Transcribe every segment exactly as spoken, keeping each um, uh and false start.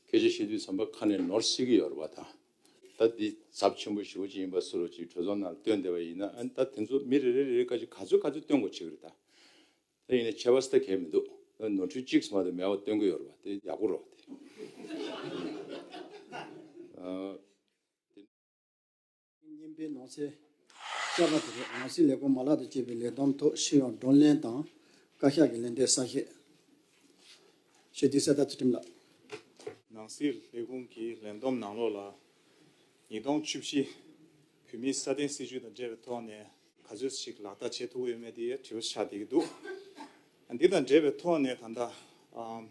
སྐད་ཆ་བཤད་དུས་ཙམ་པ་ཁ་ནས་ནོར་སྲིད་ཀྱི་ཡོད་རེད་པ། ད་ད་འདི་ཚབས་ཆེན་པོ་ཞེ་པོ་ཅིག་ཡིན་པ་སུ་རུ་ཅིག་གྲོས་ཚོགས་ནང་བཏོན་བསྡད་པ་ཡིན་ན། ཨ་ནི་ད་དེ་ཚོ་མི་རེ་རེ་རེ་རེ་བཀའ་ཅིག་ག་ཚོད་ག་ཚོད་བཏོན་དགོས་བྱེད་ཀྱི་རེད་ད། ད་ཡིན་ནའི་ཁྱད་པར་ས་གང་མི་འདུག་ནོར་འཁྲུལ་གཅིག་མ་གཏོགས་མེད་པ་སྟོན་གྱི་ཡོད་རེད་པ། དེ་ཡག་པོ་རེད་པ། དེ་ཨ། སྙན་པའི་ནང་གསེས་བཅའ་ཁ་དེ་རེད། ནང་སྲིད་ལས་ཁུངས་མ་ལག་དང་བཅས་པའི་ལས་བསྡོམས་ཐོག་སྤྱི་ཡོངས་བགྲོ་གླེང་དང་བཀའ་ཤག་གི་ལན་འདེབས་གསལ་བཤད། ཞུ་གཏུག་གསལ་བརྡ་ཚུལ་ཁྲིམས་ལགས། ནང་སྲིད་ལས་ཁུངས་ཀྱི་ལས་བསྡོམས་ནང་ལོགས་ལ། ཉིས་སྟོང་བཅུ་བཞི་བོད་མིའི་སྲ་བརྟན་སྲིད་བྱུས་དང་འབྲེལ་བའི་ཐོག་ནས་ག་ཚོད་ཞིག་ལག་བསྟར་བྱེད་ཐུབ་ཀྱི་ཡོད་མེད་དེ་དྲི་བ་ཆགས་བསྡད་ཀྱི་འདུག་འདི་དང་འབྲེལ་བའི་ཐོག་ནས་ད་ལྟ་ཨམ།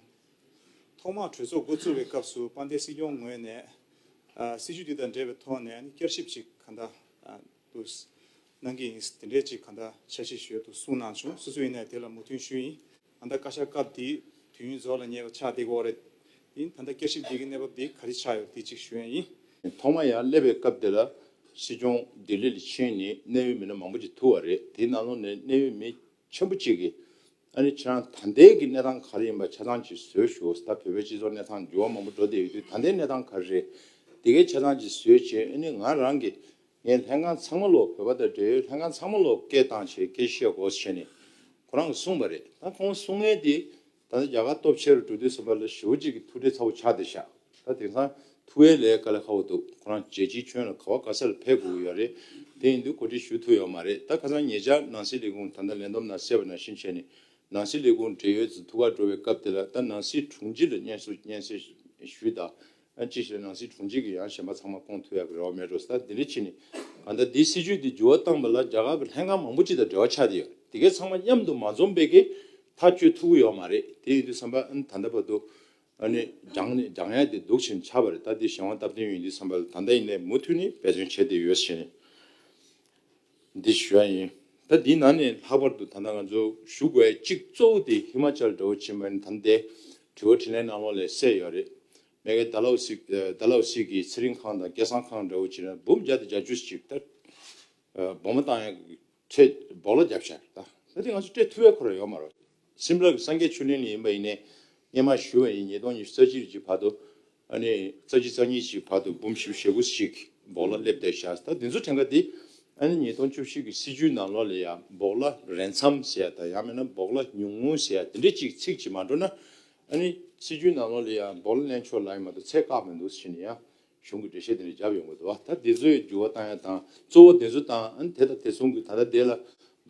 ཐོག་མར་གྲོས་ཚོགས་འགོ་བཙུགས་པའི་སྐབས་སུ་དཔལ་ལྡན་སྲིད་སྐྱོང་ངོས་ནས་ཨ། སྲིད་བྱུས་འདི་དང་འབྲེལ་བའི་ཐོག་ནས་ཨ་ནི་བསྐྱར་ཞིབ་ཅིག་གང་ལྟར་ཨ། དུ་གནང་གི་ཡིན། དེ་འདྲའི་ཅིག་གང་ལྟར་འཆར་གཞི་ཞུ་འདུག་གསུངས་གནང་བྱུང་། སོ་སོ་ཡིན་ནའི་དེ་ལ་མོས་མཐུན་ཞུས་ཡིན། ད་ལྟ་བཀའ་ཤག་སྐབས་འདི་དུས་ཡུན་རྫོགས་ལ་ཉེ་བ་ཆགས་བསྡད་ཀྱི་ཡོད་རེད། ཡིན་ད་ལྟ་བསྐྱར་ཞིབ་འདི་གི་གནས་བབ་འདི་ག་རེ་ཆགས་ཡོད་འདི་ཅིག་ཞུ་ཡ་ཡིན། ཐོག་མ་ཡར་སླེབས་པའི་སྐབས་དེ་ལ་སྲིད་སྐྱོང་ལྡི་ལི་ལ་ཕྱིན་ནས་གནད་ཡོད་མི་སྣ་མང་པོ་ཅིག་ཐུག་པ་རེད། དེའི་ནང་ལོགས་ནས་གནད་ཡོད་མི་ཆེན་པོ་གཅིག་གིས་ཨ་ནི་ཁྱེད་རང་ད་ལྟའི་གི་གནས་སྟངས་ག་རེ་ཡིན་པ་ཆ་ཚང་ཅིག་བཟོས་ཤོག་ད་བོད་པའི་སྤྱི་ཚོགས་གནས་སྟངས་འགྱུར་བ་མང་པོ་འགྲོ་བསྡད་ཡོད་དུས་ད་ལྟའི་གནས་སྟངས་ག་རེ་རེད། དེ་གའི་ཆ་ཚང་ཅིག་བཟོས་བྱས། ཨ་ནི་ང་རང་གི་ངའི་ལྷན་ཁང་ཚང་མ་ལོག་བོད་པ་དང་འབྲེལ་ཡོད་ལྷན་ཁང་ཚང་མ་ལོག་སྐད་བཏང་བྱས་སྐད་བཤད་དགོས་བྱས་ནས་ཁོ་རང་གིས་གསུངས་པ་རེད། ད་ཁོང་གསུང་མཁན་དེ་ད་ལྟ་རྒྱ་གར་སྟོབས་ཆེ་རུ་འགྲོ་དུས་ཙམ་པ་ལ་ཞེ་པོ་ཅིག་གི་ཐུགས་ཁྲལ་ཚ་པོ་ཆགས་བསྡད་ཤག་ད་དེང་སང་ཐུག་ཡས་ལས་དཀའ་ལས་ཁག་པོ་འདུག་ཁོ་རང་རྒྱལ་སྤྱིའི་ཁྱོན་ལ་ག་བ་ག་ས་ལ་ཕེབས་དགོས་ཀྱི་ཡོད་རེད། དེ་ཡིན་དུས་གོ་སྒྲིག་ཞུ་ཐུབ་ཡོད་མ་རེད། ད་ཁ་སང་ཉེ་ཆར་ནང་སྲིད་ལས་ཁུངས་ད་ལྟ་ལས་བསྡོམས་ནང་གསལ་བ་ནང་བཞིན་བྱས་ནས་ནང་སྲིད་ལས་ཁུངས་འབྲེལ་ཡོད་ཚོ་ཐུག་གར་འགྲོ་བའི་སྐབས་དེ་ལ་ད་ནང་སྲིད་དྲུང་ཆེ་ལ་སྙན་སེང་སྙན་སེང་ཞུས་དང་། ཨ་ཅི་ཞིག་ནང་སྲིད་དྲུང་ཆེ་གིས་ཡང་གཞན་པ་ཚང་མ་བསྐོང་ཐུབ་ཡག་གི་རེ་བ་མེད་འགྲོ་ཟེར། ད་འདི་འདྲ་བྱས་ནས་གང་ལྟར་འདིའི་སྲིད་བྱུས་འདི་འགྱུར་བ་བཏང་བ་ལ་རྒྱ་གར་གྱི་ལྷན་ཁང་མང་པོ་ཅིག་དང་འབྲེལ་བ་ཆགས་བསྡད་ཡོད་རེད། དེ་གའི་ཚང་མ་མཉམ་དུ་མ་འཛོམས་པའི་གི་ཐག་གཅོད་ཐུབ་ཀྱི་ཡོད་མ་རེད། དེ་ཡིན་དུས་ཙམ་པ་ཨ་ནི་ད་ལྟ་བར་དུ་ཨ་ནི་སྦྱང་ནས་སྦྱང་ཡ་དེ་སྡུག་ཆེན་ཆགས་པ་རེད། ད་འདི་གཞན་དབང་སྟབས་བསྟུན་ཡིན་དུས་ཙམ་པ་ལ་ད་ལྟ་ཡིན་ནའི་མུ་མཐུད་ནས་འབད་བརྩོན་བྱས་བསྡད་ཡོད་ཟེར་ནས། འདི་ཞུ་ཡ་ཡིན། ད་འདིའི་ནང་ནས་ལྷག་པར་དུ་ད་ལྟ་ང་ཚོ་ཞུ་དགོས་ཡ་གཅིག་གཙོ་བོ་དེ་ཧི་མ་ཅལ་འདྲ་བོ་ཕྱིན་པ་ཡིན་ན་ད་ལྟའི་དྲི་བ་དྲིས་ལན་ནང་ལོགས་ལ་གསལ་ཡོད་རེད། མ་གི་ཌལ་ཧོ་སི་ཨ་ཌལ་ཧོ་སི་གི་ཚེ་རིང་ཁང་དང་སྐལ་བཟང་ཁང་འདྲ་བོ་ཕྱིན་ན་འབུམ་བརྒྱ་དང་བརྒྱད་ཅུ་ཅིག་ད་ཨ་སྦོམ་བཏང་ཡ་གི་ཁྲལ་སྦོག་ལ་བརྒྱབ་ཤག་ད་ད་དེ་ང་ཚོ་སྤྲད་ཐུབ་ཡ་ཁོ་རང་ཡོད་མ་རེད། སིམ་ལ་གི་སངས་རྒྱས་ཆོས་གླིང་ལ་ཡིན་པ་ཡིན་ནའི་སྔས་མ་ཞུ་བ་ཡིན། ཉིས་སྟོང་ཉི་ཤུ་རྩ་གཅིག་ཅིག་བར་དུ་ཨ་ནི་རྩ་གཅིག་རྩ་གཉིས་ཅིག་བར་དུ་འབུམ་བཞི་བཅུ་ཞེ་དགུ་ཞིག་སྦོག་ལ་སླེབས་བསྡད་ཤག་ད་དེ་ཚོ་ཕྲན་ཁ་དེ་ཨ་ནི་ཉིས་སྟོང་བཅུ་བཞི་གི་སྲིད་བྱུས་ནང་ལོགས་ལ་ཡང་སྦོག་ལ་རན་སམ་ཟེར་ཡ་དང་ཡང་མིན་ན་སྦོག་ལ་ཉུང་ངུ་ཟེར་ཡ་དེ་འདྲ་ཅིག་ཚིག་ཅིག་མ་འགྲོ་ན་ཨ་ནི་སྲིད་བྱུས་ནང་ལོགས་ལ་ཡང་སྦོག་ལ་ལེན་ཆོག་ལབ་ཡ་མ་གཏོགས་ཚད་བཀག་མི་འདུག་ཟེར་ནས་ཡང་གཞུང་གི་འགྲེལ་བཤད་དེ་འདྲ་བརྒྱབ་ཡོང་གི་འདུག་ད་དེ་ཚོའི་འགྱུར་བ་བཏང་ཡ་དང་གཙོ་བོ་དེ་ཚོ་དང་ཨ་ནི་དེ་དང་དེ་མཚུངས་ཀྱི་ད་ལྟ་དེ་ལ་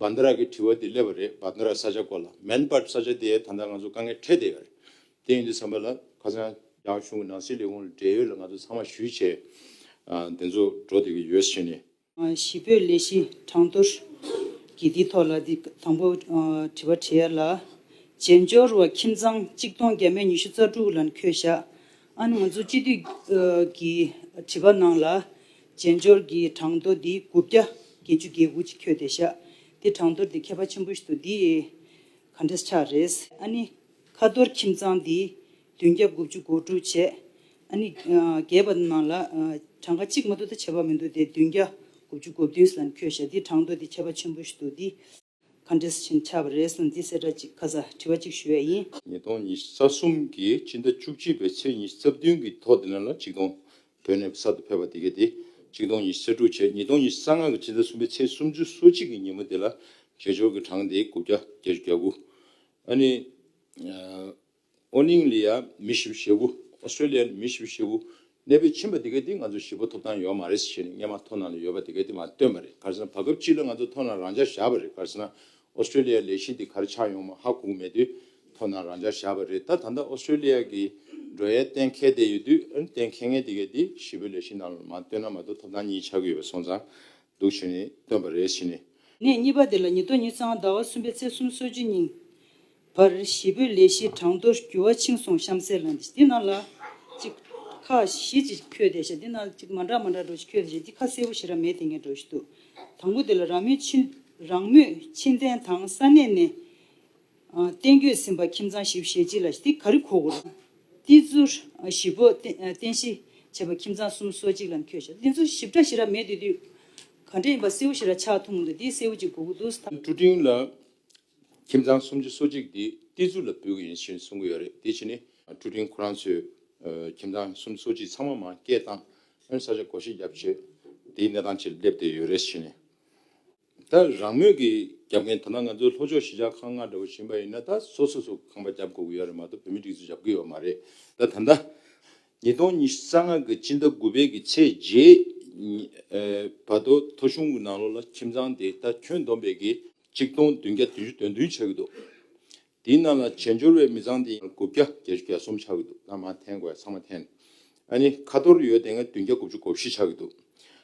བྷན་དྷ་ར་གི་དྲི་བ་དེ་སླེབས་པ་རེད། བྷན་དྷ་ར་ས་ཆ་སྐོར་ལ་མན་བྷཊ་ས་ཆ་དེ་ད་ལྟ་ང་ཚོ་དཀའ་ངལ་འཕྲད་བསྡད་ཡོད་རེད། དེ་ཡིན་དུས་ཙམ་པ་ལ་ཁ་སང་རྒྱ་གཞུང་གི་ནང་སྲིད་ལས་ཁུངས་ལ་འབྲེལ་ཡོད་ལ་ང་ཚོ་ཚང་མ་ཞུས་བྱས་ཨ་དེ་ཚོ་འགྲོ་བསྡད་ཀྱི་ཡོད་ཟེར་ནས། ཨ་གཞིས་སྤོས་ལས་གཞི་གྲངས་ཐོར་གྱི་འདི་ཐོག་ལ་འདི་དང་པོ་ཨ་དྲི་བ་དྲི་ཡ་ལ་བྱེས་འབྱོར་བ་ཁྱིམ་ཚང་གཅིག་སྟོང་བརྒྱ་མེད་ཉི་ཤུ་རྩ་དྲུག་ལ་འཁོད་བཞག་ཨ་ནི་ང་ཚོ་སྤྱི་འཐུས་ཨ་ཀྱི་དྲི་བ་ནང་ལ་བྱེས་འབྱོར་གྱི་གྲངས་ཐོ་འདི་དགུ་བརྒྱ་བརྒྱད་ཅུ་གྱ་དགུ་ཅིག་འཁོད་བསྡད་ཤག་འདི་གྲངས་ཐོ་འདི་ཁྱད་པར་ཆེན་པོ་ཞིག་འདུག་འདི་ག་འདྲས་ཆགས་རེད། ཨ་ནི་ཁ་ཐོར་ཁྱིམ་ཚང་འདི་བདུན་བརྒྱ་དགུ་བཅུ་གོ་དྲུག་བྱས། ཨ་ནི་ཨ་རྒྱས་པ་ནང་ལ་ཨ་གྲངས་ཀ་གཅིག་མ་གཏོགས་ད་ཁྱད་པར་མི་འདུག་དེ་བདུན་བརྒྱ་དགུ་བཅུ་གོ་བདུན་ལ་འཁོད་བཞག་འདི་གྲངས་ཐོ་འདི་ཁྱད་པར་ཆེན་པོ་ཞིག་འདུག་འདི་ག་འདྲས་ཕྱིན་ཆགས་པ་རེད་བསམ་འདི་གསལ་བསྒྲགས་ཅིག་ཁ་ས་དྲི་བ་གཅིག་ཞུ་ཡ་ཡིན། ཉིས་སྟོང་ཉི་ཤུ་རྩ་གསུམ་གྱི་ཕྱི་ཟླ་བཅུ་གཅིག་པའི་ཚེས་ཉི་ཤུ་རྩ་བདུན་གྱི་ཐོག་དེ་ནང་ལ་གཅིག་སྟོང་བོད་ནས་གསར་དུ་ཕེབས་པ་དེ་གས་དེ་གཅིག་སྟོང་ཉི་ཤུ་རྩ་དྲུག་བྱས། ཉིས་སྟོང་ཉི་ཤུ་རྩ་ལྔ་གི་ཕྱི་ཟླ་གསུམ་པའི་ཚེས་སུམ་ཅུ་སོ་གཅིག་གི་ཉིན་མོ་དེ་ལ་བྱེས་འབྱོར་གྱི་གྲངས་དེ་དགུ་བརྒྱ་བརྒྱད་ཅུ་གྱ་དགུ། ཨ་ནི་ཨ་ཨོ་གླིང་ལ་ཡ་མི་བཞི་བཅུ་ཞེ་དགུ། ཨོ་སི་ཀྲོ་ལི་ཡ་ལ་མི་བཞི་བཅུ་ཞེ་དགུ་གནས་སྤོས་ཕྱིན་པ་དེ་གས་དེ་ང་ཚོ་གཞིས་སྤོ་ཐོབ་ཐང་ཡོད་མ་རེད་ཟེར་ནས་སྔས་མ་ཐོ་ནང་ལ་ཡོད་པ་དེ་གས་དེ་མར་བཏོན་པ་རེད། ག་རེ་ཟེར་ན་བར་སྐབས་གཅིག་ལ་ང་ཚོ་ཐོ་ནང་རང་འཇགས་བཞག་པ་རེད། ག་རེ་ཟེར་ན་ཨོ་སི་ཀྲོ་ལི་ཡ་ལས་གཞི་འདི་ག་རེ་ཆགས་ཡོང་མ་ཧ་གོ་གི་མེད་དུས་ཐོ་ནང་རང་འཇགས་བཞག་པ་རེད། ད་ད་ལྟ་ཨོ་སི་ཀྲོ་ལི་ཡ་གི་འགྲོ་ཡའི་གཏན་འཁེལ་བསྡད་ཡོད་དུས་ཨ་ནི་གཏན་འཁེལ་མཁན་དེ་གས་དེ་གཞིས་སྤོའི་ལས་གཞི་ནང་ལ་མར་བཏོན་ན་མ་གཏོགས་ཐོབ་ཐང་གཉིས་ཆགས་ཀྱི་ཡོད་པ་སོང་ཙང་འདུག་ཞུས་ནས་བཏོན་པ་རེད་ཟེར་ནས། ནས་གཉིས་པ་དེ་ལ་ཉིས་སྟོང་ཉི་ཤུ་རྩ་ལྔ་ཟླ་བ་གསུམ་པའི་ཚེས་སུམ་ཅུ་སོ་བཅུ་ཉིན་བར་གཞིས་སྤོའི་ལས་གཞི་གྲངས་ཐོ་འགྱུར་བ་ཕྱིན་སོང་གཤམ་གསལ་ལ་འདི་འདི་ནང་ལ་ཅིག་ཁག་བཞི་ཅིག་འཁོད་བསྡད་ཤག་འདི་ནང་ཅིག་མ་འདྲ་མ་འདྲ་འདྲ་བོ་ཞིག་འཁོད་བསྡད་ཤག་འདི་ཁ་གསལ་པོ་ཞེ་དྲག་མེད་དེ་ངས་འདྲ་བོ་ཞིག་འདུག་དང་པོ་དེ་ལ་རང་མོས་ཕྱིར་རང་མོས་ཕྱིར་འཐེན་དང་ས་གནས་ནས་ཨ་གཏན་འཁེལ་ཟིན་པ་ཁྱིམ་ཚང་བཞི་བཅུ་ཞེ་གཅིག་ལ་འདི་ག་རེ་གོ་དགོས་རེད། འདི་ཚོ་གཞིས་སྤོ་རྟེན་གཞི་བྱས་པ་ཁྱིམ་ཚང་སུམ་ཅུ་སོ་གཅིག་ལ་འཁོད་ཤག་འདི་ཚོ་ཞིབ་ཕྲ་ཞེ་དྲག་མེད་དུས་དུས་ག་འདྲ་ཡིན་པ་གསལ་པོ་ཞེ་དྲག་ཆགས་ཐུབ་མི་འདུག་འདི་གསལ་པོ་ཅིག་དགོས་ཀྱི་འདུག་ད་ཀྲུ་ཀྲིང་ལ་ཁྱིམ་ཚང་སུམ་ཅུ་སོ་གཅིག་འདི་ཏི་ཛུ་ལ་འབུལ་གྱི་ཡིན་ཞེས་གསུང་གི་ཡོད་རེད། དེ་བྱས་ནས་ཀྲུ་ཀྲིང་ཁོ་རང་ཚོས་ ཁྱིམ་ཚང་སུམ་ཅུ་སོ་གཅིག་ཚང་མ་མར་སྐད་བཏང་། ཨ་ནི་ས་ཆ་བགོ་བཤའ་བརྒྱབ་བྱས་དེའི་གནས་སྟངས་ཅིག་སླེབས་བསྡད་ཡོད་རེད་ཟེར་ནས། ད་རང་མོས་ཀྱིས་རྒྱབ་མཁན་ད་ལྟ་ང་ཚོའི་ལྷོ་ཕྱོགས་གཞིས་ཆགས་ཁག་ལྔ་འདྲ་བོ་ཕྱིན་པ་ཡིན་ན་ད་སོ་སོ་སོ་ཁང་པ་རྒྱབ་དགོས་ཀྱི་ཡོད་རེད་མ་གཏོགས་བོད་མི་སྒྲིག་འཛུགས་རྒྱབ་ཀྱི་ཡོད་མ་རེད། ད་ད་ལྟ་ཉིས་སྟོང་ཉི་ཤུ་རྩ་ལྔ་གི་སྤྱི་ཟླ་དགུ་པའི་གི་ཚེས་བརྒྱད་བར་དུ་ཐོ་གཞུང་གི་ནང་ལོགས་ལ་ཁྱིམ་ཚང་དེ་ད་ཁྱོན་བསྡོམས་པའི་གི་གཅིག་སྟོང་བདུན་བརྒྱ་བདུན་ཅུ་དོན་བདུན་ཆགས་ཀྱི་འདུག་དེའི་ནང་ལ་བྱེས་འབྱོར་བའི་མི་ཚང་དེ་ཡང་དགུ་བརྒྱ་བརྒྱད་ཅུ་གྱ་གསུམ་ཆགས་ཀྱི་འདུག་ད་མར་འཐེན་དགོས་ཡ་ཚང་མ་འཐེན། ཨ་ནི་ཁ་ཐོར་ཡོད་དེ་ང་བདུན་བརྒྱ་དགུ་བཅུ་གོ་བཞི་ཆགས་ཀྱི་འདུག་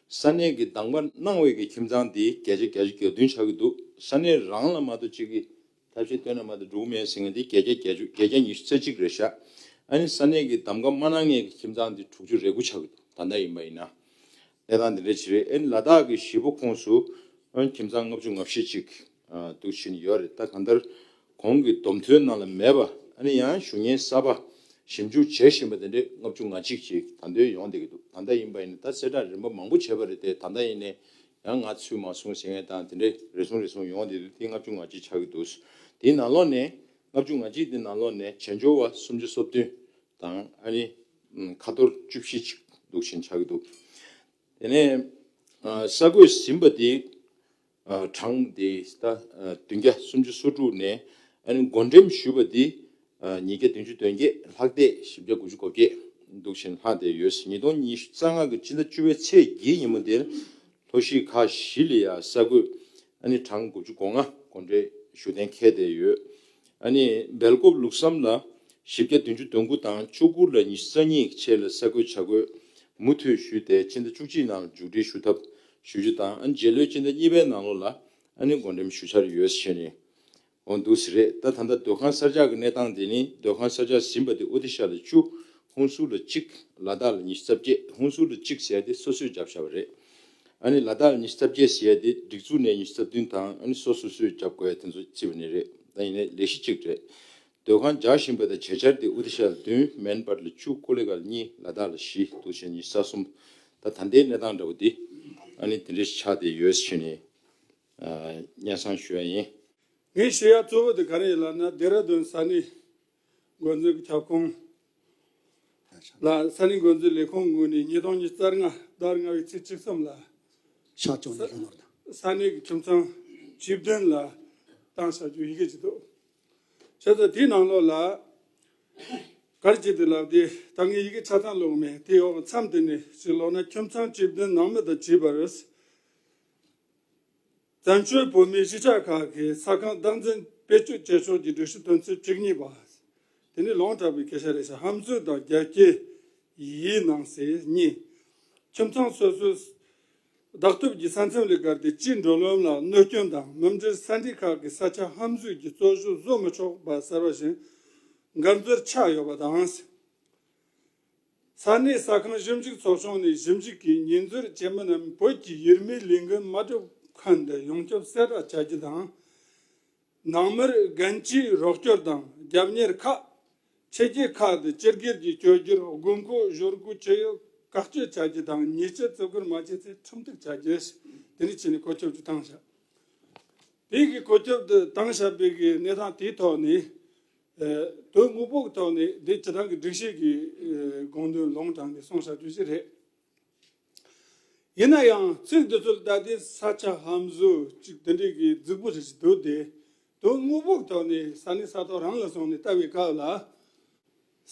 ས་གནས་ཀྱི་གདམ་ག་གནང་བའི་གི་ཁྱིམ་ཚང་དེ་བརྒྱད་བརྒྱ་བརྒྱད་ཅུ་གྱ་བདུན་ཆགས་ཀྱི་འདུག་ས་གནས་རང་ལ་མ་གཏོགས་གཅིག་གིས་ཐབས་ཤེས་བཏོན་ན་མ་གཏོགས་འགྲུབ་མེད་ཟེར་མཁན་དེ་བརྒྱད་བརྒྱ་བརྒྱད་ཅུ་བརྒྱད་བརྒྱ་ཉི་ཤུ་རྩ་གཅིག་རེད་ཤག་ཨ་ནི་ས་གནས་ཀྱི་གདམ་ག་མ་གནང་མཁན་གྱི་ཁྱིམ་ཚང་དེ་དྲུག་ཅུ་རེ་དགུ་ཆགས་ཀྱི་འདུག་ད་ལྟ་ཡིན་པ་ཡིན་ན། གནས་སྟངས་འདི་འདྲ་ཅིག་རེད། ཨ་ནི་ལ་དྭགས་ཀྱི་གཞིས་སྤོ་ཁོངས་སུ་ཨ་ནི་ཁྱིམ་ཚང་ལྔ་བཅུ་ང་བཞི་ཅིག་ཨ་འདུག་བྱས་ནས་ཡོད་རེད། ད་གང་ལྟར་གོང་གི་བསྡོམས་ཐོའི་ནང་ལ་མེད་པ་ཨ་ནི་ཡང་བཞུགས་གནས་གསར་པ་ཞིབ་འཇུག་བྱས་བཞིན་པ་དེ་འདྲས་ལྔ་བཅུ་ང་གཅིག་ཅིག་ད་ལྟ་ཡོང་བསྡད་ཀྱི་འདུག་ད་ལྟ་ཡིན་པ་ཡིན་ན་ད་གསལ་བསྒྲགས་རིམ་པ་མང་པོ་བྱས་པ་རེད་དེ། ད་ལྟ་ཡིན་ནའི་ཡང་ང་ཚུད་མ་སོང་ཟེར་མཁན་དང་དེ་འདྲས་རེ་ཟུང་རེ་ཟུང་ཡོང་བསྡད་འདུག་དེ་ལྔ་བཅུ་ང་གཅིག་ཆགས་ཀྱི་འདུག་དེའི་ནང་ལོགས་ནས་ལྔ་བཅུ་ང་གཅིག་དེ་ནང་ལོགས་ནས་བྱེས་འབྱོར་བ་སུམ་ཅུ་སོ་བདུན་དང་ཨ་ནི་ཁ་ཐོར་བཅུ་བཞི་ཅིག་འདུག་བཞིན་ཆགས་ཀྱི་འདུག་དེ་ནས་ཨ་ས་བགོས་ཟིན་པ་དེ་ཨ་གྲངས་དེ་ད་ཨ་བདུན་བརྒྱ་སུམ་ཅུ་སོ་དྲུག་ནས་ཨ་ནི་བགོ་འགྲེམས་ཞུས་པ་དེ་ཨ་ཉིས་བརྒྱ་བདུན་ཅུ་དོན་བརྒྱད། ལྷག་བསྡད་བཞི་བརྒྱ་དགུ་བཅུ་གོ་བརྒྱད་འདུག་བཞིན་ལྷག་བསྡད་ཡོད། ཉིས་སྟོང་ཉི་ཤུ་རྩ་ལྔ་གི་སྤྱི་ཟླ་བཅུ་པའི་ཚེས་བརྒྱད་ཉིན་མོ་དེར་ལྷོ་གཞིས་ཁག་བཞི་ལ་ཡ་ས་བགོས་ཨ་ནི་གྲངས་དགུ་བཅུ་གོ་ལྔ་གོ་འབྲེལ་ཞུ་གཏན་འཁེལ་བསྡད་ཡོད། ཨ་ནི་སྦེལ་ཀོབ་ལུགས་བསམ་ལ་བཞི་བརྒྱ་བདུན་ཅུ་དོན་དགུ་དང་ཆུ་ཁུར་ལ་ཉི་ཤུ་རྩ་གཉིས་ཀྱི་ཆེད་ལ་ས་བགོས་བྱ་དགོས་མུ་མཐུད་ཞུས་ཏེ་ཕྱི་ཟླ་བཅུ་གཅིག་ནང་མཇུག་སྒྲིལ་ཞུ་ཐབས་ཞུ་རྒྱུ་དང་། ཨ་ནི་རྗེས་ལོའི་ཕྱི་ཟླ་གཉིས་པའི་ནང་ལོགས་ལ་ཨ་ནི་བགོ་འགྲེམས་ཞུ་འཆར་ཡོད་ཟེར་ནས་འོང་འདུག་ཟེར་རེད། ད་ད་ལྟ་སྡོད་ཁང་གསར་རྒྱག་གི་གནས་སྟངས་དེ་ནི་སྡོད་ཁང་གསར་རྒྱག་ཟིན་པ་དེ་ཨོ་ཏི་ཤ་ལ་བཅུ། ཧུན་སུར་ལ་གཅིག་ལ་དྭགས་ལ་ཉི་ཤུ་རྩ་བརྒྱད། ཧུན་སུར་ལ་གཅིག་ཟེར་ཡ་དེ་སོ་སོས་བརྒྱབ་བཞག་པ་རེད། ཨ་ནི་ལ་དྭགས་ལ་ཉི་ཤུ་རྩ་བརྒྱད་ཟེར་ཡ་དེ་སྒྲིག་འཛུགས་ནས་ཉི་ཤུ་རྩ་བདུན་དང་ཨ་ནི་སོ་སོ་སོས་བརྒྱབ་དགོས་ཡ་དེ་ཚོ་བརྩིས་པ་ནི་རེད། ད་ཡིན་ནའི་ལས་གཞི་གཅིག་རེད། སྡོད་ཁང་རྒྱག་བཞིན་པ་དང་བྱེ་འཆར་དེ་ཨོ་ཏི་ཤ་ལ་བདུན། མན་སྦར་ལ་བཅུ། ཀོ་ལི་གྷལ་ལ་གཉིས། ལ་དྭགས་ལ་བཞི། འདུག་བྱས་ཉི་ཤུ་རྩ་གསུམ། ད་ད་ལྟའི་གནས་སྟངས་འདྲ་བོ་དེ་ཨ་ནི་དེ་འདྲ་ཞིག་ཆགས་བསྡད་ཡོད་ཟེར་ནས་ཨ་སྙན་སེང་ཞུ་ཡ་ཡིན། ངས་ཞུ་ཡ་གཙོ་བོ་དེ་ག་རེ་ཡིན་ལབ་ན། ལྡེ་ར་ལྡུན་ས་གནས་འགོ་འཛིན་གྱི་ཁྱབ་ཁོངས་ལ་ས་གནས་འགོ་འཛིན་ལས་ཁུངས་ངོས་ནས་ཉིས་སྟོང་ཉི་ཤུ་རྩ་ལྔ་ཟླ་ལྔ་པའི་ཚེས་བཅུ་གསུམ་ལ་ཤར་བྱུང་ནས་ཡོང་བར་དང་། ས་གནས་ཀྱི་ཁྱིམ་ཚང་བཅུ་བདུན་ལ་བཏང་བྱ་རྒྱུ་ཡི་གེ་ཅིག་འདུག་བྱས་ཙང་དེའི་ནང་ལོགས་ལ་ག་རེ་བྱས་ཏེ་ལབ་དེ་ད་ངས་ཡི་གེ་ཆ་ཚང་ཀློག་མེད། དེའི་འོག་མཚམས་དེ་ནས་ཅིག་ཀློག་ན། ཁྱིམ་ཚང་བཅུ་བདུན་ནང་མི་དང་བཅས་པར་བཙན་བྱོལ་བོད་མིའི་གཞིས་ཆགས་ཁག་གི་ས་ཁང་བདག་འཛིན་བེད་སྤྱོད་བྱེད་ཕྱོགས་ཀྱི་སྒྲིག་གཞི་དོན་ཚན་བཅུ་གཉིས་པ། དེ་ནི་ལུང་དྲངས་པའི་སྐད་ཆ་རེད་ཤག་ཧམ་བཟོས་དང་རྒྱ་སྐྱེད་ཡིན་ནང་གསེས་གཉིས། ཁྱིམ་ཚང་སོ་སོའི་བདག་སྟོབས་ཀྱི་ས་མཚམས་ལས་བརྒལ་ཏེ་སྤྱིའི་འགྲོ་ལམ་ལ་གནོད་སྐྱོན་དང་། མུ་འབྲེལ་ས་འདྲེན་ཁག་གི་ས་ཆ་ཧམ་བཟོས་ཀྱི་རྩོད་གཞི་བཟོ་མི་ཆོག་པ་གསར་བ་ཞིག་འགན་འཛིན་ཆགས་ཡོད་པ་དང་། ས་གནས་ས་ཁང་ཞིབ་འཇུག་ཚོགས་ཆུང་ནས་ཞིབ་འཇུག་གིས་ཉེས་འཛུགས་བྱེད་མི་རྣམས་བོད་ཀྱི་ཡུལ་མིའི་ལས་འགུལ་མ་སྒྲུབ་མཁན་དུ་ཡོངས་ཁྱབ་གསལ་བསྒྲགས་བྱ་རྒྱུ་དང་། ནང་མིར་རྒན་གྱིས་རོགས་སྐྱོར་དང་རྒྱབ་གཉེར་ཁག་ཕྱི་རྒྱལ་ཁག་ཏུ་སྤྱི་སྒེར་གྱི་བསྐྱོད་རྒྱུར་དགོས་མཁོ་ཞོར་འགོད་བྱེད་ཡུལ་བཀག་སྐྱིལ་བྱ་རྒྱུ་དང་། ཉེས་ཆད་བཙུགས་སྐུལ་མ་བྱས་ཚེ་ཁྲིམས་གཏུག་བྱ་རྒྱུ། དེ་ནི་ཕྱི་ནས་བཀོད་ཁྱབ་ཅིག་བཏང་བཞག་དེ་གི་བཀོད་ཁྱབ་དེ་བཏང་བཞག་པའི་གི་གནས་སྟངས་དེའི་ཐོག་ནས། ཨ་དོན་དངོས་པོ་གི་ཐོག་ནས་འདི་སྤྱི་བཏང་གི་སྒྲིག་གཞི་གི་ཨ་དགོངས་དོན་ལུང་དྲངས་ནས་གསུངས་བཞག་རྒྱུ་ཞིག་རེད། ཡིན་ན་ཡང་ཚིག་འདི་ཚོ་ལ་ལྟ་དུས་ས་ཆ་ཧམ་བཟོ་ཅིག་དེ་འདྲའི་གི་རྫིག་པོ་རེ་ཞིག་འདུག་སྟེ། དོན་དངོས་པོ་གི་ཐོག་ནས་ས་གནས་ས་ཐོག་རང་ལ་སོང་ནས་ལྟ་བའི་སྐབས་ལ།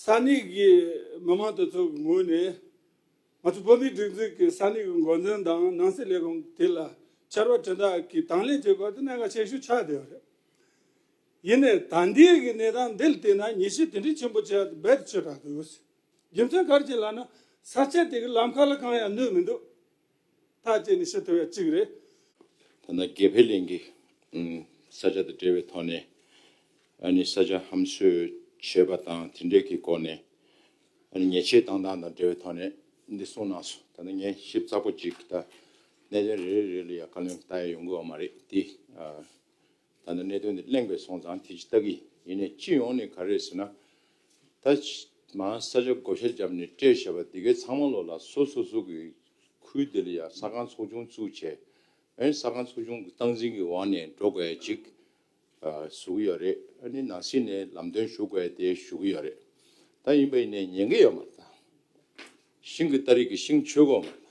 ས་གནས་ཀྱི་མི་མང་དེ་ཚོ་གི་ངོས་ནས་ང་ཚོ་བོད་མིའི་སྒྲིག་འཛུགས་ཀྱི་ས་གནས་ཀྱི་འགོ་འཛིན་དང་ནང་སྲིད་ལས་ཁུངས་དེ་ལ་ཕྱར་བ་གྲུ་འདེགས་ཀྱི་དང་ལེན་བྱེད་དགོས་དེ་གནད་འགག་ཆེ་ཤོས་ཆགས་བསྡད་ཡོད་རེད། ཡིན་ནའི་ད་ལྟའི་གི་གནས་སྟངས་འདི་ལ་བལྟས་ན་ཉེས་ཆད་དེ་འདྲའི་ཆེན་པོ་བྱས་རྦད་དེ་ཆེ་དྲགས་འདུག་རྒྱུ་མཚན་ག་རེ་བྱས་ལབ་ན། ས་ཆ་དེ་གི་ལམ་ཁ་ལ་གང་ཡང་གནོད་མི་འདུག་ཐག་བཅད་ནས་བཤད་ཐུབ་ཡ་གཅིག་རེད། ད་ལྟ་དགེ་འཕེལ་གླིང་གི་ས་ཆ་དང་འབྲེལ་བའི་ཐོག་ནས་ཨ་ནི་ས་ཆ་ཧམ་བཟོས་བྱས་པ་དང་དེ་འབྲེལ་གྱི་སྐོར་ནས་ཨ་ནི་ཉེས་ཆད་བཏང་སྟངས་དང་འབྲེལ་བའི་ཐོག་ནས་འདི་གསུངས་གནང་སོང་། ད་ལྟ་ངས་ཞིབ་ཚགས་པོ་ཅིག་ད་གནད་དོན་རེ་རེ་རེ་ལ་ཡ་བཀའ་ལན་བཏང་ཡ་ཡོང་གི་ཡོད་མ་རེད་དེ། ད་ལྟ་གནད་དོན་འདི་གླེང་བའི་སོང་ཙང་དེ་ཅི་ལྟ་གི་ཡིན་ནའི་སྤྱི་ཡོངས་ནས་ག་རེ་ཟེར་ན། ད་མ་ས་ཆ་བགོ་བཤའ་བརྒྱབ་ནས་སྤྲད་བཞག་པ་དེ་གའི་ཚང་མ་ལོ་ལ་སོ་སོ་སོ་གི་ཁུལ་དེ་ལ་ཡ་ས་ཁང་ཚོགས་ཆུང་བཙུགས་བྱས། ཨ་ནི་ས་ཁང་ཚོགས་ཆུང་གི་སྟངས་འཛིན་གྱི་འོག་ནས་འགྲོ་དགོས་ཡ་ཅིག་བཟོ་གི་ཡོད་རེད། ཨ་ནི་ནང་སྲིད་ནས་ལམ་སྟོན་ཞུ་དགོས་ཡ་དེ་ཞུ་གི་ཡོད་རེད། ད་ཡིན་པ་ཡིན་ནའི་ཉན་གི་ཡོད་མ་རེད། ད་ ཤིང་གི་སྟ་རེ་གི་ཤིང་ཆོད་གོ་མ་རེད།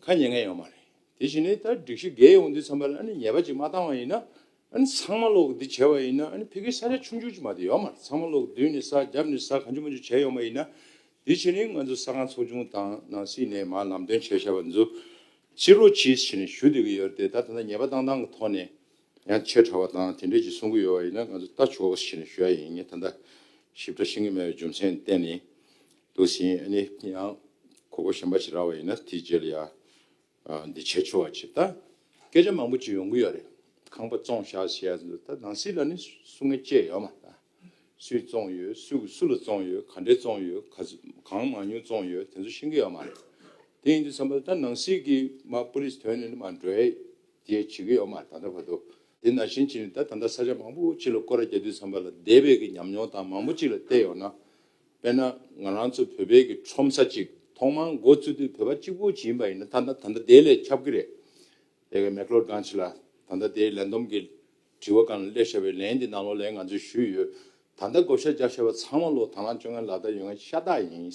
ཁ་ཉན་མཁན་ཡོད་མ་རེད། དེ་བཞིན་ནི་ད་སྒྲིག་གཞི་འགལ་ཡོང་དུས་ཙམ་པ་ལ་ཨ་ནི་ཉེས་པ་ཅིག་མ་བཏང་བ་ཡིན་ན། ཨ་ནི་ཚང་མ་ལོག་འདི་བྱས་པ་ཡིན་ན་ཨ་ནི་ཕ་གིའི་ས་ཆ་ཆུང་ཆུང་ཅིག་མ་གཏོགས་ཡོད་མ་རེད། ཚང་མ་ལོག་བསྡུས་ནས་ས་རྒྱབ་ནས་ས་གང་ཅི་མང་ཅི་བྱས་ཡོང་བ་ཡིན་ན། དེ་བྱས་ནི་ང་ཚོ་ས་ཁང་ཚོགས་ཆུང་དང་ནང་སྲིད་ནས་མར་ལམ་སྟོན་བྱས་བཞག་པ་འཛུགས་ཕྱི་རོལ་ཕྱིས་བྱས་ནས་ཞུ་བསྡད་ཀྱི་ཡོད་རེད་དེ། ད་ད་ལྟ་ཉེས་པ་བཏང་སྟངས་ཀྱི་ཐོག་ནས་ཡང་ཆེ་དྲགས་པ་དང་དེ་འདྲས་ཅིག་གསུང་གི་ཡོད་པ་ཡིན་ན་ང་ཚོ་ལྟ་ཆོག་བྱས་ནས་ཞུ་ཡ་ཡིན། ངས་ད་ལྟ་ཞིབ་ཕྲ་ཤེས་ཀྱི་མེད་པའི་རྒྱུ་མཚན་བརྟེན་ནས་འདུག་ཟིན། ཨ་ནི་ཡང་གོ་སྐབས་གཞན་པ་ཞིག་རག་པ་ཡིན་ན་དེའི་རྗེས་ལ་ཡ། ཨ། འདི་བྱེད་ཆོག་པ་ཅིག་ད་སྐད་ཆ་མང་པོ་ཅིག་ཡོང་གི་ཡོད་རེད། ཁང་པ་བཙོང་བཞག་ཟེར་ཡ་ཟེར་འདུག་ད་ནང་སྲིད་ལ་ནི་གསུང་མཁན་བཅས་ཡོད་མ་རེད། ད་སུས་བཙོང་ཡོད། སུ་སུ་ལ་བཙོང་ཡོད། ག་འདྲས་བཙོང་ཡོད། ག་ཚོད་གང་མང་ཉུང་བཙོང་ཡོད། དེ་ཚོ་ཤེས་ཀྱི་ཡོད་མ་རེད། དེ་ཡིན་དུས་ཙམ་པ་ད་ནང་སྲིད་ཀྱི་མ་པུ་ལིས་དོན་ནས་ནི་མ་འགྲོ་ཡ་དེ་བྱེད་ཀྱི་ཡོད་མ་རེད། ད་ལྟ་བར་དུ་དེ་ནང་བཞིན་བྱས་ནས་ད་ད་ལྟ་ས་ཆ་མང་པོ་ཅིག་ལ་སྐོར་ར་རྒྱག་དུས་ཙམ་པ་ལ་འདས་པའི་གི་ཉམས་མྱོང་དང་མང་པོ་ཅིག་ལ་བལྟས་ཡོང་ན། དཔེར་ན་ང་རང་ཚོ་བོད་པའི་གི་ཁྲོམ་ས་ཅིག་ཐོག་མར་འགོ་བཙུགས་དུས་བོད་པ་གཅིག་པུ་ཅིག་ཡིན་པ་ཡིན་ན་ད་ལྟ་ད་ལྟ་དེ་ལས་ཁྱབ་ཀྱི་རེད། དེ་ག་མེག་ལོར་གྷན་ཇི་ལ་ད་ལྟ་དེའི་ལས་བསྡོམས་ཀྱི་དྲི་བ་སྒང་ལ་སླེབས་བཞག་པའི་ལན་འདི་ནང་ལོགས་ལ་ང་ཚོས་ཞུས་ཡོད། ད་ལྟ་བགོ་བཤའ་རྒྱག་བཞག་པ་ཚང་མ་ལོ་དང་བླངས་བཅོ་ལྔ་ལག་བསྟར་ཡོང་མཁན་ཤ་སྟག་ཡིན།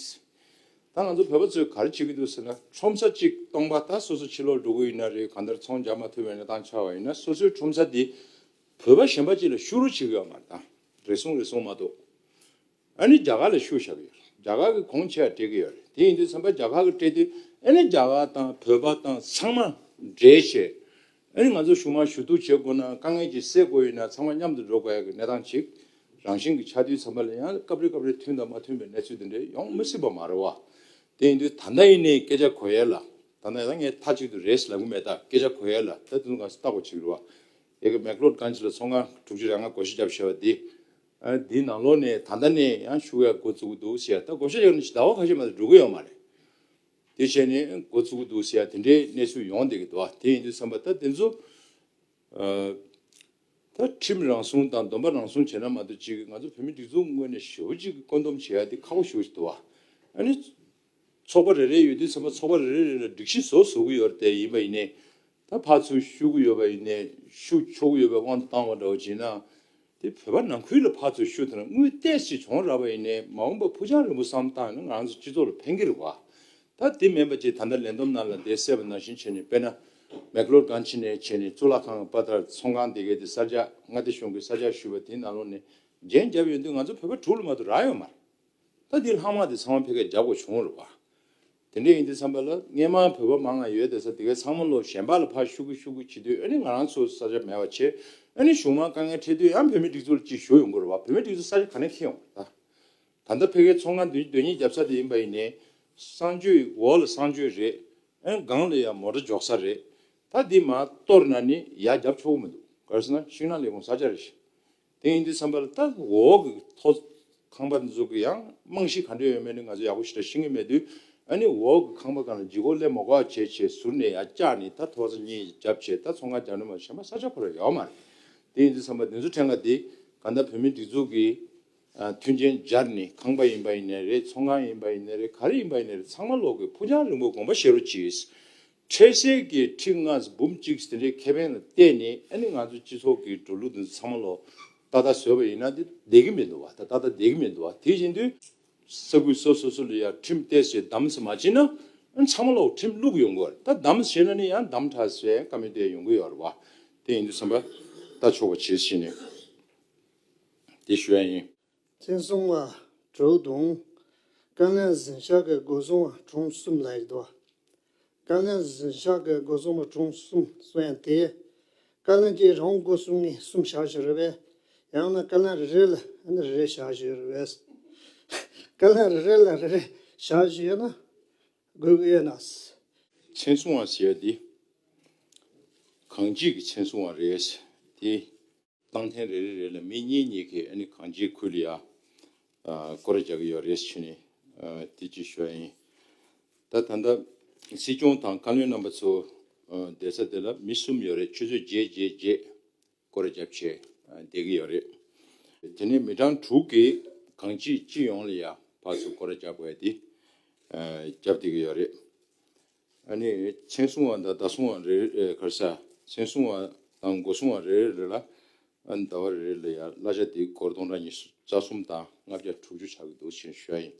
ད་ང་ཚོ་བོད་པ་ཚོས་ག་རེ་བྱེད་ཀྱི་འདུག་ཟེར་ན་ཁྲོམ་ས་གཅིག་སྟོང་པ་ད་སོ་སོ་ཕྱི་ལོགས་འགྲོ་གི་ཡིན་ན་རེད། གང་ལྟར་ཚོང་རྒྱག་མ་ཐུབ་པའི་གནས་སྟངས་ཆགས་པ་ཡིན་ན་སོ་སོའི་ཁྲོམ་ས་འདི་བོད་པ་གཞན་པ་ཅིག་ལ་བཤུ་རུ་བྱེད་ཀྱི་ཡོད་མ་རེད། ད་རེ་ཟུང་རེ་ཟུང་མ་གཏོགས། ཨ་ནི་རྒྱ་གར་ལ་ཤུགས་བཞག་གི་ཡོད་རེད། རྒྱ་གར་གྱི་གོང་ཆེ་བ་སྤྲད་ཀྱི་ཡོད་རེད། དེ་ཡིན་དུས་ཙམ་པ་རྒྱ་གར་གྱིས་སྤྲད་དུས་ཨ་ནི་རྒྱ་གར་དང་བོད་པ་དང་ཚང་མ་འབྲེལ་བྱས། ཨ་ནི་ང་ཚོ་གཞུག་མ་ཞུ་གཏུག་བྱེད་དགོས་ན་དཀའ་ངལ་ཅིག་སེལ་དགོས་ཡོད་ན་ཚང་མ་མཉམ་དུ་འགྲོ་དགོས་ཡ་གི་གནས་སྟངས་ཅིག་རང་བཞིན་གྱི་ཆགས་དུས་ཙམ་པ་ལ་ཡང་སྐབས་རེ་སྐབས་རེ་མཐུན་དང་མ་མཐུན་པའི་གནས་ཚུལ་དེ་འདྲ་ཡོང་མི་སྲིད་པ་མ་རེད་བ། དེ་ཡིན་དུས་ད་ལྟ་ཡིན་ནའི་སྐད་ཆ་གོ་ཡ་ལ་ད་ལྟ་ཡང་ངས་མཐའ་གཅིག་ཏུ་རེད་ལབ་གི་མེད། ད་སྐད་ཆ་གོ་ཡ་ལ་ད་དེ་ཚོ་ང་ཚོ་ལྟ་དགོས་ཅིག་རེད་བ། དེ་ག་མེག་ལོར་གྷན་ཇི་ལ་ཚོང་ཁང་དྲུག་ཅུ་རེ་ལྔ་བགོ་བཤའ་བརྒྱབ་བཞག་པ་འདི། ཨ། འདིའི་ནང་ལོགས་ནས་ད་ལྟ་ནས་ཡང་ཤུགས་ཡག་འགོ་བཙུགས་འདུག་ཟེར། ད་བགོ་བཤའ་རྒྱག་ནས་ཟླ་བ་ཁ་ཤས་མ་གཏོགས་འགྲོ་གི་ཡོད་མ་རེད། དེ་བྱས་ནས་འགོ་བཙུགས་འདུག་ཟེར་དེ་འདྲའི་གནས་ཚུལ་ཡོང་བསྡད་ཀྱི་འདུག་དེ་ཡིན་དུས་ཙམ་པ་ད་དེ་ཚོ། ཨ། ད་ཁྲིམས་རང་སྲུང་དང་སྡོམ་པ་རང་སྲུང་བྱས་ན་མ་གཏོགས་ཅིག་ང་ཚོ་བོད་མི་སྒྲིག་འཛུགས་ངོས་ནས་ཞེ་པོ་ཅིག་བཀོད་འདོམས་བྱེད་ཡ་དེ་ཁག་པོ་ཞེ་པོ་ཞིག་འདུག་ཨ་ནི། ཚོགས་པ་རེ་རེ་ཡོད་དུས་ཙམ་པ་ཚོགས་པ་རེ་རེ་རེ་ལ་སྒྲིག་གཞི་བཟོ་བཟོ་གི་ཡོད་རེད་དེ། ཡིན་པ་ཡིན་ནའི་ད་ཕར་ཚུར་ཤུགས་ཀྱི་ཡོད་པ་ཡིན་ནའི་ཤུགས་ཆོག་གི་ཡོད་པའི་དབང་དུ་བཏང་བ་འདྲ་བོ་བྱས་ན། དེ་བོད་པ་ནང་ཁུལ་ལ་ཕར་ཚུར་ཤུགས་དེ་ན་དངུལ་ཏོག་ཙམ་བྱུང་རག་པ་ཡིན་ནའི་མ་འོངས་པ་ཕུགས་རྒྱང་རིང་པོ་བསམ་བཏང་ན་ང་རང་ཚོ་སྤྱི་ཚོགས་ལ་ཕན་གྱི་རེད་བ། ད་དེ་མིན་པ་ཅིག་ད་ལྟ་ལས་བསྡོམས་ནང་ལ་དེ་གསལ་བ་ནང་བཞིན་བྱས་ནས་དཔེར་ན་མེག་ལོར་གྷན་ཇི་ནས་བྱས་ནས་གཙུག་ལག་ཁང་གི་དཔའ་དར་ཚོང་ཁང་དེ་གའི་དེ་ས་ཆ་མངའ་སྡེ་གཞུང་གི་ས་ཆ་ཞུས་པ་དེའི་ནང་ལོགས་ནས་འགན་བརྒྱབ་ཡོང་དུས་ང་ཚོ་བོད་པ་དྲུག་ལ་མ་གཏོགས་རག་ཡོད་མ་རེད། ད་འདི་ལྷག་མ་དེ་ཚང་མ་ཕ་གིར་རྒྱབ་དགོས་བྱུང་རེད་བ། དེ་འདྲ་ཡིན་དུས་ཙམ་པ་ལ་སྔས་མ་བོད་པ་མང་ང་ཡོད་དེ་ས་དེ་གའི་ཚང་མ་ལོ་གཞན་པ་ལ་ཕར་ཤུགས་ཀྱིས་ཤུགས་ཀྱིས་བྱེད་དུས་ཨ་ནི་ང་རང་ཚོ་ས་ཆ་མེད་པ་བྱས། ཨ་ནི་གཞུང་མང་དཀའ་ངལ་འཕྲད་དུས་ཡང་བོད་མི་སྒྲིག་འཛུགས་ལ་ཅིག་ཞུ་ཡོང་གི་རེད་བ། བོད་མི་སྒྲིག་འཛུགས་ས་ཆ་ག་ནས་འཁྱེར་ཡོང་ད། ད་ལྟ་ཕ་གིའི་ཚོང་ཁང་བདུན་བདུན་ཉིས་རྒྱབ་ས་དེ་ཡིན་པ་ཡིན་ནའི་གསང་སྤྱོད་འོག་ལ་གསང་སྤྱོད་རེད། ཨ་ནི་སྒང་ལ་ཡང་མོ་ཊ་འཇོག་ས་རེད། ད་འདི་མར་གཏོར་ན་ནི་ཡར་རྒྱབ་ཆོག་གི་མི་འདུག་ག་རེ་ཟེར་ན་ཤིང་ནགས་ལས་ཁུངས་ས་ཆ་རེད་ཤག་དེ་ཡིན་དུས་ཙམ་པ་ལ་ད་འོག་གི་མཐོ་ཁང་པ་འཛུགས་ཀྱི་ཡང་རྨང་གཞི་ག་འདྲ་ཡོད་མེད་ནི་ང་ཚོ་ཡག་པོ་ཞེ་དྲག་ཤེས་ཀྱི་མེད་དུས། ཨ་ནི་འོག་གི་ཁང་པ་སྒང་ལ་ལྗིད་ཁོག་སླེབས་མ་དགོས་པ་བྱས་བྱས་ཟུར་ནས་ཡར་བཅག་ནས་ད་མཐོ་ས་གཉིས་བརྒྱབ་བྱས་ད་ཚོང་ཁང་རྒྱག་ནི་མ་གཞན་པ་ས་ཆ་ཁོ་རང་ཡོད་མ་རེད། དེ་ཡིན་དུས་ཙམ་པ་དེ་ཚོ་ཕྲན་ཁ་དེ་གང་ལྟར་བོད་མིའི་སྒྲིག་འཛུགས་ཀྱི་ཨ་མཐུན་རྐྱེན་སྦྱར་ནས་ཁང་པ་ཡིན་པ་ཡིན་ནའི་རེད། ཚོང་ཁང་ཡིན་པ་ཡིན་ནའི་རེད། ག་རེ་ཡིན་པ་ཡིན་ནའི་རེད། ཚང་མ་ལོག་གི་ཕུགས་རྒྱང་རིང་པོ་དགོངས་པ་བཞེས་རོགས་གྱིས། འཕྲལ་སེལ་གྱི་ཁྲི་ལྔ་འབུམ་གཅིག་དེ་འདྲའི་ཁེ་ཕན་ལ་བལྟས་ནས་ཨ་ནི་ང་ཚོ་སྤྱི་ཚོགས་ཀྱི་འགྲོ་ལུགས་འདི་ཚོ་ཚང་མ་ལོ་ཏག་ཏག་བཟོས་པ་ཡིན་ན་འདི་བསྡད་ཀྱི་མི་འདུག་བ། ད་ཏག་ཏག་བསྡད་ཀྱི་མི་འདུག་བ། དེ་བཞིན་དུ་ས་ཁུལ་སོ་སོ་སོ་ལ་ཡང་ཁྲིམས་བལྟས་ཚེ་དམ་ཟེར་མ་བྱས་ན་ཨ་ནི་ཚང་མ་ལོ་ཁྲིམས་བླུག་ཡོང་གི་རེད། ད་དམ་བྱས་ན་ནི་ཡང་དམ་དྲག་ཟེར་བཀའ་མོལ་དེ་ཡོང་གི་ཡོད་རེད་བ། དེ་ཡིན་དུས་ཙམ་པ་ལྟ་ཆོག་པ་བྱེད་ཟེར་ནས་དེ་ཞུ་ཡ་ཡིན། མཚན་སྲུང་བ་དྲུག་དང་། བཀའ་བློན་གཟིམ་ཤག་གི་སྒོ་སྲུང་བ་གྲངས་གསུམ་ལ་ཡོད་དོ། བཀའ་བློན་གཟིམ་ཤག་གི་སྒོ་སྲུང་བ་གྲངས་གསུམ་གསུང་ཡ་དེ། བཀའ་བློན་གྱིས་རང་སྒོ་སྲུང་མཁན་གསུམ་བཞག་བཞག་རེད་པས། ཡང་ན་བཀའ་བློན་རེ་རེ་ལ་ཨ་ནི་རེ་རེ་བཞག་བཞག་རེད་པས། བཀའ་བློན་རེ་རེ་ལ་རེ་རེ་བཞག་བཞག་ཡོད་ན་དགོས་ཀྱི་ཡོད་ན། མཚན་སྲུང་བ་ཟེར་ཡ་དེ་གང་ཅིའི་མཚན་སྲུང་བ་རེད། དེ། བློན་རྟེན་རེ་རེ་རེ་ལ་མི་གཉིས་གཉིས་ཀྱིས་ཨ་ནི་གང་ཅིའི་ཁུལ་ལ་ཡ་ཨ་སྐོར་ར་རྒྱག་གི་ཡོད་རེད་ཟེར་ནས་ཨ་དེ་ཅིག་ཞུ་ཡ་ཡིན། ད་ད་ལྟ་སྲིད་སྐྱོང་དང་བཀའ་བློན་རྣམ་པ་ཚོ་ཨ་བསྡད་ས་དེ་ལ་མི་གསུམ་ཡོད་རེད། ཆུ་ཚོད་བརྒྱད་བརྒྱད་བརྒྱད་སྐོར་ར་རྒྱབ་བྱས་ཨ་བསྡད་ཀྱི་ཡོད་རེད། དེ་ནས་མི་གྲངས་དྲུག་གིས་གང་ཅི་སྤྱི་ཡོངས་ལ་ཡ་ཕར་ཚུར་སྐོར་ར་རྒྱག་དགོས་ཡ་དེ་ཨ་རྒྱབ་བསྡད་ཀྱི་ཡོད་རེད། ཨ་ནི་མཚན་སྲུང་བ་དང་བདག་སྲུང་བ་རེ་རེ་ཨེ་ག་རེ་ཟེར། མཚན་སྲུང་བ་དང་སྒོ་སྲུང་བ་རེ་རེ་རེ་ལ་ཨ་ནི་ཟླ་བ་རེ་རེ་ལ་ཡ་གླ་ཆ་དེ་སྒོར་སྟོང་ཕྲག་ཉི་ཤུ་རྩ་གསུམ་དང་ལྔ་བརྒྱ་དྲུག་ཅུ་ཆགས་ཀྱི་འདུག་ཅེས་ཞུ་ཡ་ཡིན།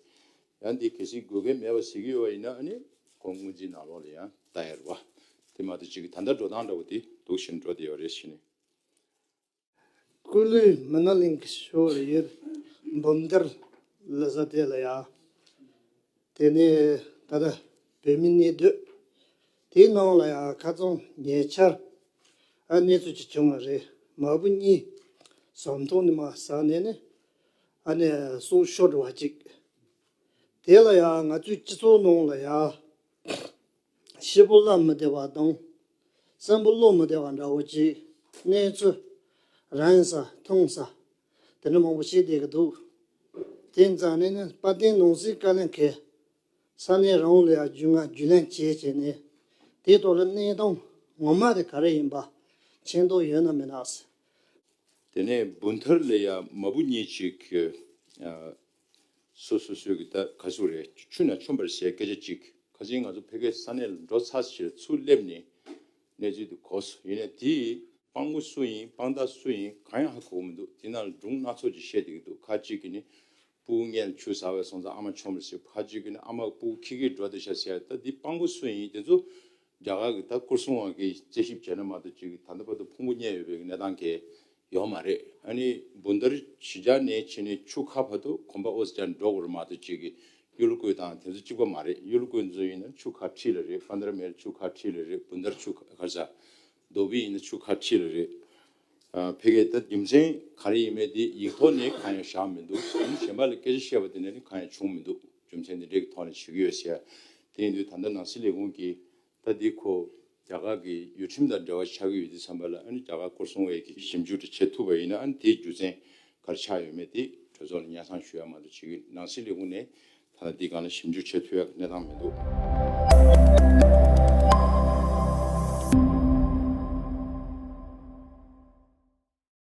ཡང་འདི་གལ་སྲིད་དགོས་གལ་མེད་པ་ཟེར་གྱི་ཡོད་པ་ཡིན་ན་ཨ་ནི་ཁོང་སྔོན་རྩིས་ནང་ལོགས་ལ་ཡང་ལྟ་ཡ་རེད་བ། དེ་མ་གཏོགས་ཅིག་ད་ལྟ་འགྲོ་སྟངས་འདྲ་བོ་དེ་འདུག་བཞིན་འགྲོ་བསྡད་ཡོད་རེད་ཟེར་ནས། སྐུ་ལུས་མི་ནག་གླིང་གི་ཕྱོགས་ལ་ཡོད་འབུམ་ཐར་ལ་ཟེར་དེ་ལ་ཡ། དེ་ནས་ད་ལྟ་བོད་མི་གནས་སྡོད་དེའི་ནང་ལ་ཡ་ཁ་རྩང་ཉེ་ཆར་ཨ་གནས་ཚུལ་ཅིག་བྱུང་བ་རེད། མ་བུ་གཉིས་ཟམ་ཐོག་ནས་མར་ཟགས་ནས་ནི་ཨ་ནི་སྲོག་ཤོར་བ་ཅིག་དེ་ལ་ཡང་ང་ཚོའི་སྤྱི་ཚོགས་ནང་ལ་ཡང་ཤི་བོ་བླ་མི་བདེ་བ་དང་། སྲིན་པོ་བློ་མི་བདེ་བ་འདྲ་བོ་ཅིག་གནས་ཚུལ་རིང་ས་ཐུང་ས་དེ་འདྲ་མང་པོ་བྱས་བསྡད་ཀྱི་འདུག་དེ་ཙང་ནས་ནི་དཔལ་ལྡན་ནང་སྲིད་བཀའ་བློན་གྱིས་ས་གནས་རང་ལ་ཡང་རྒྱུས་མངའ་རྒྱུས་ལོན་བྱས་བྱས་ནས་དེའི་ཐོག་ལ་གནས་སྟངས་ངོ་མ་དེ་ག་རེ་ཡིན་པ་མཁྱེན་རྟོགས་ཡོད་ན་མེད་ན། དེ་ནས་འབུམ་ཐར་ལ་ཡང་མ་བུ་གཉིས་ཅིག་ཨ། སོ་སོ་སོའི་གི་ད་ག་ཚོད་རེད། ཆུ་ནང་མཆོངས་པ་རེད་ཟེར་སྐད་ཆ་གཅིག་ཁ་སང་ང་ཚོ་ཕ་གིའི་ས་གནས་ལ་འགྲོ་ཚར་ཕྱིར་ཚུར་སླེབས་ནས་གནས་ཚུལ་དེ་གོ་སོང་། ཡིན་ནའི་དེའི་དཔང་པོ་སུ་ཡིན་དཔང་རྟགས་སུ་ཡིན་གང་ཡང་ཧ་གོ་གི་མི་འདུག་དེ་ནང་ལ་སྒྲུང་སྣ་ཚོགས་ཅིག་བཤད་བསྡད་ཀྱི་འདུག་ཁ་ཅིག་གིས་ནི་སྤུ་གུ་སྔོན་ལ་ཆུ་ཟགས་པའི་སོང་ཙང་ཨ་མ་མཆོངས་པ་རེད་ཟེར། ཁ་ཅིག་གིས་ནི་ཨ་མ་སྤུ་གུ་ཁྱེར་གྱིས་འགྲོ་བསྡད་ཤག་ཟེར། ད་དེའི་དཔང་པོ་སུ་ཡིན་དེ་ཚོ་རྒྱ་གར་གྱི་ད་སྐོར་སྲུང་བ་གིས་རྩད་ཞིབ་བྱས་ན་མ་གཏོགས་ཅིག་ད་ལྟ་བར་དུ་ཕུང་པོ་རྙེད་ཡོད་པའི་གནས་སྟངས་གལ་ཡོད་མ་རེད། ཨ་ནི་འབུམ་ཐར་གཞིས་ཆགས་ནས་ཕྱིན་ནས་ཆུ་ཁ་བར་དུ་གོམ་པ་ཨོ་ཙི་ཅག་འགྲོ་དགོས་རེད་མ་གཏོགས་ཅིག་གི་གཡུ་ལོ་ཀུའུ་དང་དེ་ཚོ་གཅིག་པ་མ་རེད། གཡུ་ལོ་ཀུའུ་ཚོ་ཡིན་ན་ཆུ་ཁ་འཁྲིས་ལ་རེད། ཕ་ན་ར་མེ་ལ་ཆུ་ཁ་འཁྲིས་ལ་རེད། འབུམ་ཐར་ཆུ་ཁ་ག་ས་རྡོ་སྦིས་ཡིན་ན་ཆུ་ཁ་འཁྲིས་ལ་རེད། ཨ་ཕ་གིའི་ད་རྒྱུ་མཚན་ག་རེ་ཡིན་མིན་དེ་ཡིག་ཐོག་ནས་གང་ཡང་བཞག་མི་འདུག་ཨ་ནི་གཞན་པ་ལ་སྐད་ཆ་བཤད་པ་དེ་ནས་ནི་གང་ཡང་བྱུང་མི་འདུག་རྒྱུ་མཚན་དེ་འདྲའི་གི་ཐོག་ནས་བྱེད་ཀྱི་ཡོད་ཟེར། དེ་ཡིན་དུས་ད་ལྟ་ནང་སྲིད་ལས་ཁུངས་ཀྱིས་ད་འདི་ཁོ་རྒྱ་གར་གྱི་ཡུལ་ཁྲིམས་དང་འབྲེལ་བ་ཆགས་ཀྱི་ཡོད་དུས་ཙམ་པ་ལ་ཨ་ནི་རྒྱ་གར་སྐོར་སྲུང་བས་ཀྱི་ཞིབ་འཇུག་དེ་བྱེད་ཐུབ་པ་ཡིན་ན་ཨ་ནི་དེའི་རྒྱུ་མཚན་ག་རེ་ཆགས་ཡོད་མེད་དེ་གྲོས་ཚོགས་ལ་སྙན་སེང་ཞུ་ཡ་མ་གཏོགས་བྱེད་ཀྱི་ནང་སྲིད་ལས་ཁུངས་ནས་ད་ལྟ་འདི་སྒང་ལ་ཞིབ་འཇུག་བྱེད་ཐུབ་ཡ་གི་གནས་སྟངས་མི་འདུག